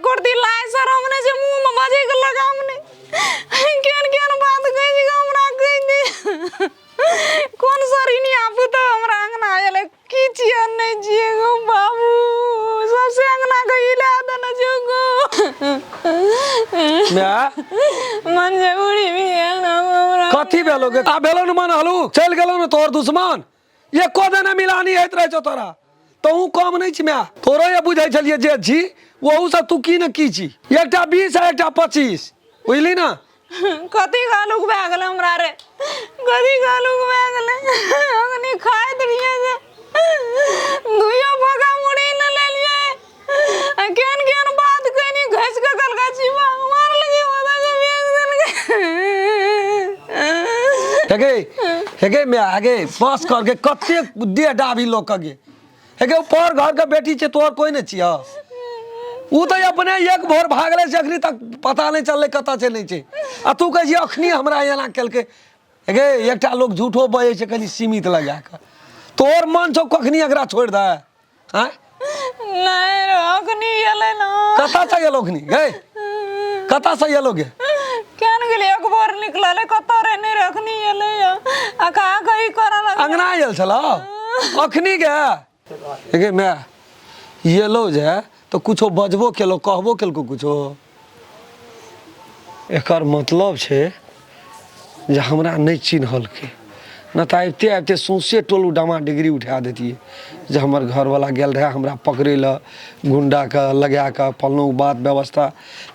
एको रत्ती लाज शरम नहि छै मुँहमे बजैके लगाम नहि केहन केहन बात कहै छै हमरा कहि दे कोन सरिनिया पुतहु हमरा अङ्गना एलै की छियै नहि छियै गो बाबू सबसे अङ्गना के हिला देने छौ गो। माय। मंजूरी भी है ना हमरा। कथी भेलो गे? आ भेलो ने मन हलुक चलि गेलो ने तोहर दुश्मन, एको दिन मिलानी होइत रहै छौ तोरा, तहूँ कम नहि छी माय। तोरो ये बुझै छलियै जे छी ओहू से तू की ने की छी, एकटा 20 आ एकटा 25, बुझली ने? कथी गालुक भए गेलै हमरा रे, कथी गालुक भए गेलै? अखनी खाइत रहियै जे दुइयो फका मुड़ी ने लेलियै आ केहन केहन बात कहनी घसि कऽ कलकछी मारलकै, ओतऽ जे बेच देलकै। हेगे हेगे माय हेगे, बस कर गे, कतेक देह डाबी लोक के गे। हेगे, पर घर के बेटी छै, तोहर कोई नहि छियह। उ तऽ अपने एक भोर भागले से अखनी तक पता नहि चललै कतऽ छै नहि छै, आ तू कहै छी अखनी हमरा एना केलकै। हेगे, एकटा लोक झूठो बजै छै कनि सीमित लगा कऽ, तोहर मन छौ कखनी एकरा छोड़ि दे? आँय? नहि रे, अखनी एलै ना। कतऽ से एलो अखनी गे, कतऽ से एलो गे? केहन गेलै, एक भोर निकललै कतऽ रे नहि रे, अखनी एलै आ कहाँ कही करऽ लगलै। अंगना आयल छलौ अखनी गे? गे माय, एलो जे तऽ कुछो बजबो केलौ, कहबो केलको कुछो? एकर मतलब छै जे हमरा नहि चिन्हलकै, नहि तऽ आबिते आबिते सौँसे टोल डामा डिग्री उठा दैतियै जे हमर घरवला गेल रहए हमरा पकड़ै लए गुण्डाके लगा कऽ फल्लौँ बात व्यवस्था,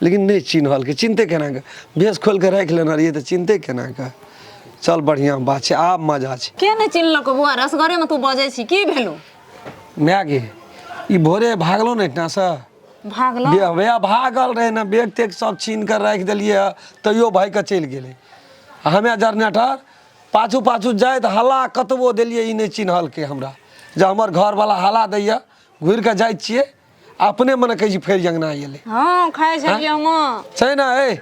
लेकिन नहि चिन्हलकै। चिन्हतै केना कऽ? भेष खोलि कऽ राखि लेने रहियै तऽ चिन्हतै केना कऽ? चल, बढ़िआँ बात छै, आब मजा छै। के नहि चिन्हलको बौआ? रसगरेमे तू बजै छी, की भेलौ? माय गे, ई भोरे भागलो ने एहिठामसँ। भागलो? बे भागल रहे ने, बैग तेग सब छीन कऽ राखि देलियै हँ, तैयो भागि कऽ चलि गेलै। आ हमे जरनेटर पाछू पाछू जाइत हल्ला कतबो देलियै, ई नहि चिन्हलकै हमरा जे हमर घरवला हल्ला दैए। घुरि कऽ जाइ छियै, अपने मने कहै छी फेर अङ्गना एलै। हँ, खाइ छलियै हम। छै ने, ए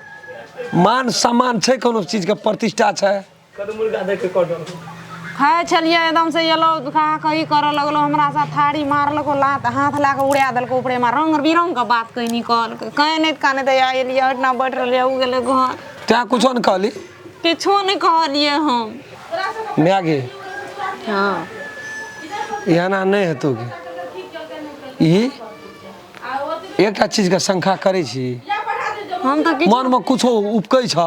मान सम्मान छै, कोनो चीजके प्रतिष्ठा छै। खाइ छलियै एकदम से एलौ कहाँ कही करऽ लगलो हमरा साथ, थारी मारलको, लात हाथ लए कऽ उड़ा देलको ऊपरेमे, रंग बिरंग के बात कहनी कहलकै। कानैत कानैत एलियै, ओहिठिना बैठ रहलियै, ओ गेलै घर। तैं कुछो नहि कहली? किछो नहि कहलियै हम। माय गे। हँ। एना नहि हेतौ गे। ई एकटा चीजके शंका करै छी। हम तऽ किछु मनमे कुछो उपकै छ?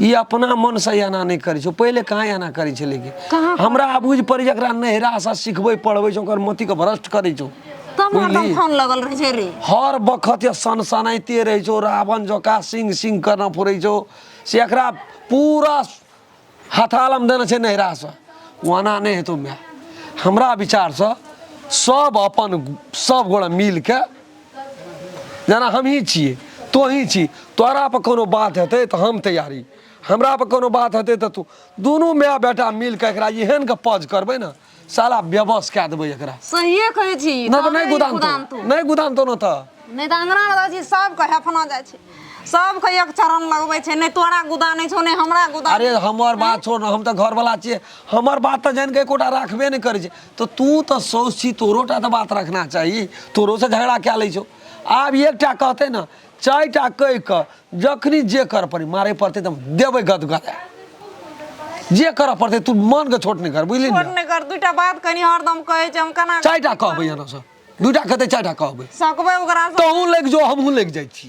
ई अपना मनसँ एना नहि करै छै, पहिले कहाँ एना करै छलै गे? कहाँ? हमरा बुझि पड़ै जकरा नैहरासँ सिखबै पढ़बै छै, ओकर मतिके भ्रष्ट करै छौ। तब हरदम बुझली? फोन लगल रहै छै रे। हर बखत ये सनसनाइते रहै छौ, रावण जकाँ सिंह सिंह करना फुरै छौ। से एकरा पूरा हथालम देने छै नैहरासँ, ओना नहि हेतौ माय। हमरा विचारसँ सब अपन सब गोड़ा मिलके, जेना हमही छियै तोही छी, तोरा पर कोनो बात हेतै तऽ हम तैयारी, हमरा पर कोनो बात हेतै तऽ तू, दुनू माय बेटा मिल कऽ एकरा एहन के पज करबै ने, साला बेबस कए देबै एकरा। सहिए कहै छी। नहि तऽ नहि तबे गुदानतौ। गुदानतौ। नहि गुदानतौ ने तऽ। नहि तऽ अङ्गनामे रहै छी, सबके हेफना जाइ छै, सबके एक चरण लगबै छै, नहि तोरा गुदानै छौ नहि हमरा गुदानै। अरे हमर बात छोड़ ने, हम तऽ घरवला छियै, हमर बात तऽ जानि कऽ एकोटा राखबे नहि करै छै, तऽ तू तऽ साउस छी, तोरो टा तऽ बात रखना चाही। तोरोसँ झगड़ा कए लै छौ। आब एकटा कहतै ने, 4टा कहि कऽ जखनी जे करऽ पड़ै, मारै पड़तै तऽ देबै गद गदा, जे करऽ पड़तै। तू मनके छोट नहि कर, बुझली छोट ने? नहि कर। दूटा बात कनि हरदम कहै छै, हम केना 4टा कहबै एना सँ, 2टा कहतै 4टा कहबै। सकबै ओकरा सँ? तहूँ लागि जो, हमहूँ लागि जाइ छी।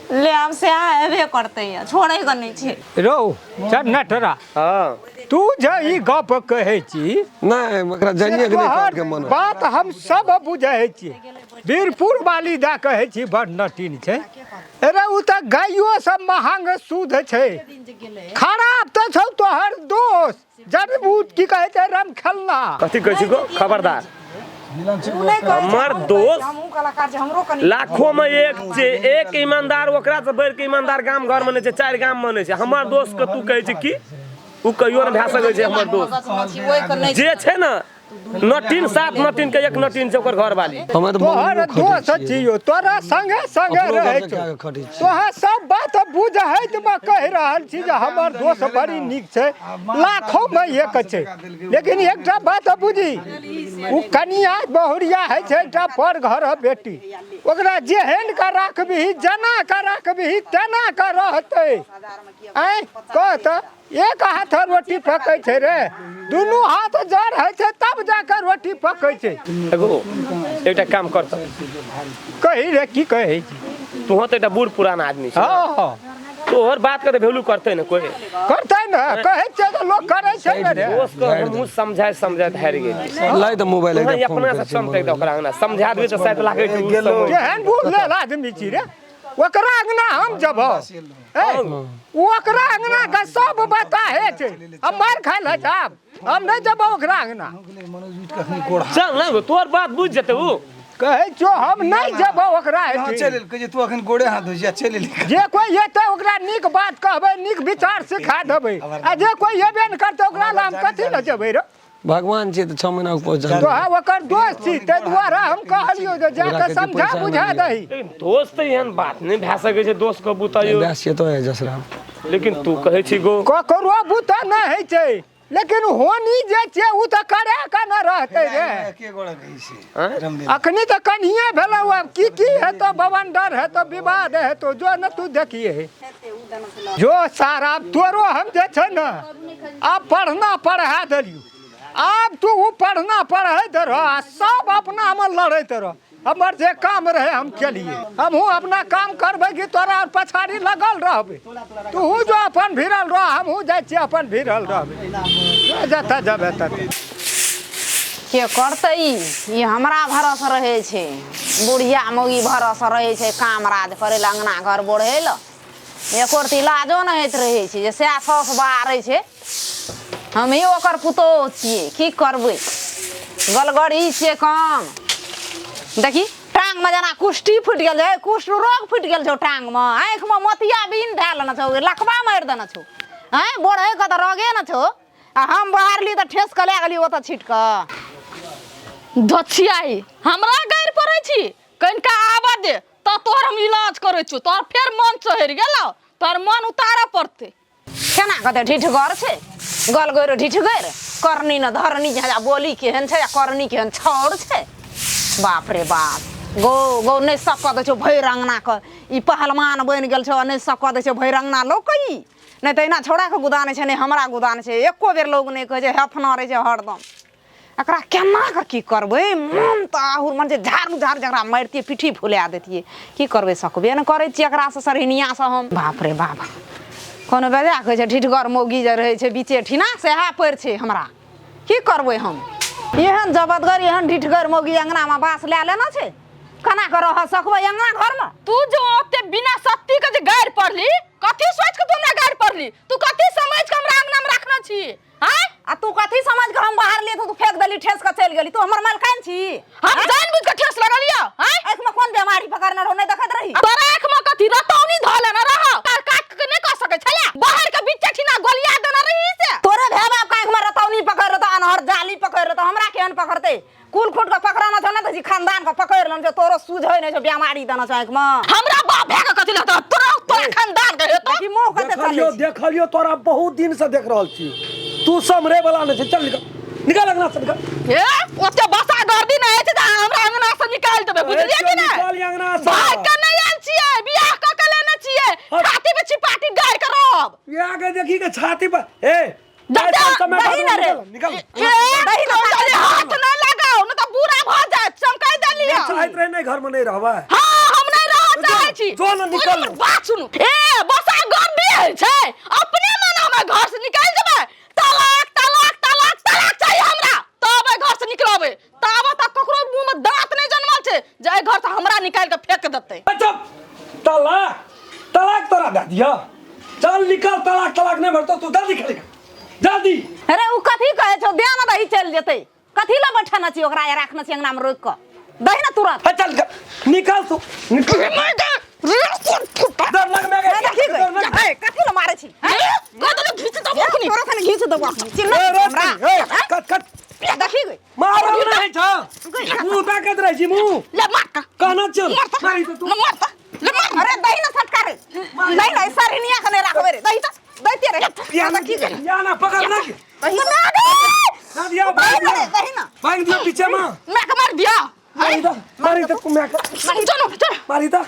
ले, आब सएह हेबे करतै, या छोड़ै के नहि छै। रौ चन्नटरा। हँ। तू जे ई गप कहै छी नहि, ओकरा जानिए के नहि तोहर कहलकै मन। बात हम सब बुझै छी। वीरपुर वाली दए कहै छी बड़ नटीन छै। अरे ओ तऽ गाइयो सब महंग शुद्ध छै, खराब तऽ छौ तोहर दोस्त जड़बूत, की कहै छै, रम खेलना। कथी कहै छी गो? खबरदार, हमर दोस्त हमहूँ कलाकार छै, हमरो कनि लाखों में एक छै, एक ईमानदार, ओकरा से बढ़ि के ईमानदार गाम घर में नहि छै, 4 गाम में नहि छै। हमर दोस्त के तू कहै छै की? ओ कहियो नहि भए सकै छै हमर दोस्त। ओहिके नहि जे छै ने नटीन सात नटीन के एक नटीन छै ओकर घर वाली। हमे तऽ तोहर मंगनियो खटै दोस्त छियै। छियौ, तोरा संगे संगे अपनो रहै घरसँ छौ, कए कऽ खटै छियै। तोहर सब बात बुझैत मे कहि रहल छी जे हमर दोस्त बड़ी नीक छै, लाखों मे एक छै। लेकिन एकटा बात बुझी, ओ कनिया बहुरिया होइ छै एकटा पर घर बेटी, ओकरा जेहन के राखबिही, जेना के राखबिही तेना के रहतै। आँय कह तऽ, एक हाथ रोटी पकै छै रे, दुनू हाथ जड़ होइ छै तब जाके रोटी पकै छै। एगो एकटा काम कर तऽ। कही रे, की कहै छी? तू तऽ एकटा बूढ़ पुरान आदमी छै। हँ। तोहर बात के तऽ वैल्यू करतै ने कोइ? करतै ने, कहै छियै तऽ लोक करै छै ने रे। दोस्त के हमहूँ समझाय समझाय हारि गेलियै। लै तऽ मोबाइल तोहर एकटा फोन अपना करै से छियै समझतै तऽ मोबाइल। ओकरा अंगना समझा देबै तऽ शायद लागै छै ओ समझ। केहन बूढ़ लेल आदमी छी रे, ओकरा अंगना हम जबो, ए ओकरा अंगना के सब बताहे छै, हम मार खाय लए जाब, हम नहि जबो ओकरा अंगना। चल ने, तोहर बात बुझि जेतै उ। कहै छियौ हम नहि जेबो ओकरा हँ, एहिठाम। चलि एल, कहै छै तू अखन गोड़े हाथ धोइ छी आ चलि एली। जे कोइ एतै ओकरा नीक बात कहबै, नीक विचार सिखा देबै, आ जे कोइ एबे नहि करतै ओकरा लए हम कथी लए जेबै रे? भगवान छियै तऽ 6 महीना के पहुँच तोहा ओकर दोस्त छी, ताहि दुआरे हम कहलियौ जे ओकरा जाके कहै छै समझा पैसा बुझा नहि दही। लेकिन दोस्त तऽ एहन बात नहि भए सकै छै दोस्त के बुतैयो। व्यास छियै तो जसराम। लेकिन तू कहै छी गो ककरो बुते नहि होइ छै, लेकिन होनी जे छै ओ तऽ करे के ने रहतै रे। के गोड़ा कहै छै रामदेव? अखनी तऽ कनिये भेलौ, आब की की हेतौ, बवंडर हेतौ, विवाद हेतौ, जो ने तू देखिए जो सारा। तोरो हम जे छै ने आब पढ़ना पढ़ा देलियौ, आब तू ओ पढ़ना पढ़ैत रह आ सब अपनामे लड़ैत रह। हमर जे काम रहे हम केलिए, हमहूँ अपना काम करबै कि तोरा और पछाड़ी लगल रहबै? तूहू जो अपन भिड़ल रह, हमहूँ जाइ छियै अपन भिड़ल रहबै, जो जतऽ जेबै ततऽ। के करतै ई? ई हमरा भरोसे रहै छै, बुढ़िया मौगी भरोसे रहै छै काम राज करै लए, अङ्गना घर बोढ़ै लए। एको रत्ती लाजो नहि होइत रहै छै जे सएह साउस बाहरै छै, हमही ओकर पुतोहु छियै। की करबै, गलगड़ी छियै काम। देखी टाङ्गमे जेना कुष्ठी फुटि गेल छै, कुष्ठ रोग फुटि गेल छौ टाङ्गमे, आँखिमे मोतिया बिन धए लेने छौ, लकवा मारि देने छौ। आँय, बढ़ैके तऽ रोगे ने छौ, आ हम बाहरली तऽ ठेस कऽ लए गेली ओतऽ छीट कऽ। धछियाई हमरा गारि पड़ै छी, कनिका आबऽ दे तऽ तोहर हम इलाज करै छियौ। तोहर फेर मन चढ़ि गेलौ, तोहर मन उतारऽ पड़तै। केना कते ढिठगर छै, गलगैर ढिठगर, करनी न धरनी जे बोली केहन छै आ करनी केहन छौर छै। बाप रे बाप, गो गो नहि सकऽ दै छौ भरि अङ्गना के। ई पहलवान बनि गेल छौ आ नहि सकऽ दै छौ भरि अङ्गना लोकके। ई नहि तऽ एना छौड़ाके गुदानै छै, नहि हमरा गुदानै छै, एको बेर लोक नहि कहै छै, हेफना रहै छै हरदम। एकरा केना कऽ की करबै? मन तऽ आहुर मन छै झाड़ू झाड़ जकरा मारितियै पीठी फुला दैतियै। की करबै, सकबे नहि करै छियै एकरासँ, सरहिनियासँ हम। बाप रे बाप, कोनो बेजा कहै छै ढिठगर मौगी जे रहै छै बीचे ठिना, सएह पड़ि छै हमरा। की करबै हम? एहन जबदगर एहन ढिठगर मौगी अङ्गनामे बास लए लेने छै, केना कऽ रह सकबै अङ्गना घरमे? तू जो ओते बिना सत्ती के जे गारि पढ़ली, कथी सोच के तू हमरा गारि पढ़ली? तू कथी समझ के हमरा अंगना में रखने छी? आँय, आ तू कथी समझ के हम बाहर लिए तऽ तू फेंक देली, ठेस के चलि गेली? तू हमर मालकाइन छी? हम जान बुझ के ठेस लगलियो? आँय, आँखि में कोन बीमारी पकड़ने रहो, नहि देखैत रही? तोरा आँख में कथी रतौनी धऽ लेने रह? तार काट के नहि कह सकै छले, बाहर के बीच ठिना गोलिया देने रही से। तोरे भाय बाप के आँखि में रतौनी पकड़ रहतो, अनहर जाली पकड़ रहतो, हमरा केहन पकड़तै? कुल खूट के पकड़ाना छौ ने तऽ खानदान के पकड़ लेने छौ, तोरो सूझै नहि छौ, बीमारी देने छौ आँखि में। हमरा बाप भए के कथी लगतौ? तोरा तोरा खानदान के हेतौ। देखी मुँह कते चलै देखलियो छै। देखलियो, तोरा बहुत दिन से देख रहल छी, तू समरे वाला नहि छै। चल निकल, निकल अंगना से निकल। ए, ओते बसा गर्दी नहि छै जे अहाँ हमरा अंगना से निकालि देबै, बुझलियै कि नहि? निकल अंगना से। भाग के नहि आयल छियै, बियाह कऽ के लेने छियै, छाती में छिपाटी गाड़ि के रहब। बियाह के देखी के छाती पर ए जते समय दही न रे। निकल। ए, दही न खा। जल्दी हाथ नहि लगाउ, नहि तऽ बुरा भऽ जायत, चमकाइ देलियै। चाहैत रहे नहीं घर में नहीं रहबै। हाँ, हम नहीं रह चाहै छी। जो न निकल। हमर बात सुनू। ए, बसा गर्दी होइ छै, अपने मन हमरा घर से निकालि देबै। तलाक तलाक तलाक तलाक चाहिए हमरा, तब एहि घर से निकलबै। ताबत तक ककरो मुंह में दांत नहीं जनमल छै जे एहि घर से हमरा निकालि के फेंक देतै। चुप, तलाक तलाक तोरा दे दिया, चल निकल। तलाक तलाक नहीं भरतो तू, जल्दी निकल जल्दी। अरे उ कथी कहै छौ? दे ने दही, चलि जेतै। कथी लए बैठने छी ओकरा, राखने छी अङ्गनामे रोकि कऽ? दही ने तुरंत। ए, चल निकल, निकल तू निकल। डर लग में ए, देखी गई। ए, कथी लए मारै छी? कतनो घीच देबो अखनी। तोरा कने घीच देबो अखनी। चिन्है ए, छी हमरा? रोक, ए, कट कट। देखी गई। मार। मारल नहीं छ मुंह ताकत रहै छी मुंह ले मार का कहना चल मार त मारी तो तू ले मार त ले मार अरे दही ना फटका रे नहीं नहीं सरनिया के नहीं राखबे रे दही त दैते रे या ना की करे या ना पकड़ ना दही ना ना दिया भाग दही ना रे, दही ना भाग दिया पीछे में मैं के मार दिया मारी दा मारी तो मैं चलो चलो मारी दा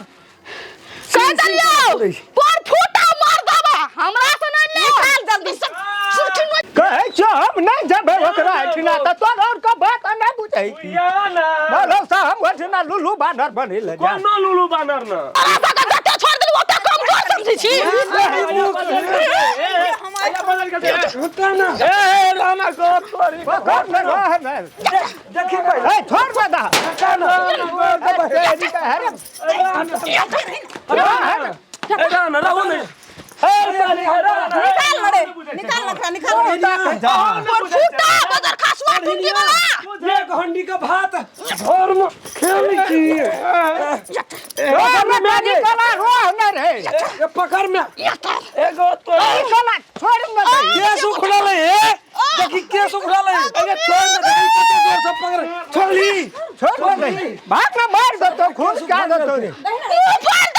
कह दियो पर फूटा मार दबा हमरा से नहीं ले निकाल जल्दी सब सुरखी में कहै छियौ हम नहि जेबै ओकरा एहिठिना तऽ तोर आओर के बात नहि बुझै छी या ना बोलो से हम ओहिठिना लुल्लू बानर बनै लए जा कोनो लुलु बानर न तोरा सबके जते छोड़ देलु ओते कमजोर समझै छी ए राना गोर तोरी पकड़ ने रह ने देखी पहिले ए छोड़ दे दा ए राना रहू ने निकाल ना रे निकाल ना खा निकाल रे पर फूटा बदर खसुआ टूटी वाला एक हंडी का भात घर में खेल की ए पकड़ में एगो तो केस उखड़ल है देखी केस उखड़ल है अरे छोड़ ना देखी कते जोर से पकड़ छोड़ ली छोड़ दे भाग ना मार दो तो खून क्या दो तो मुंह फाड़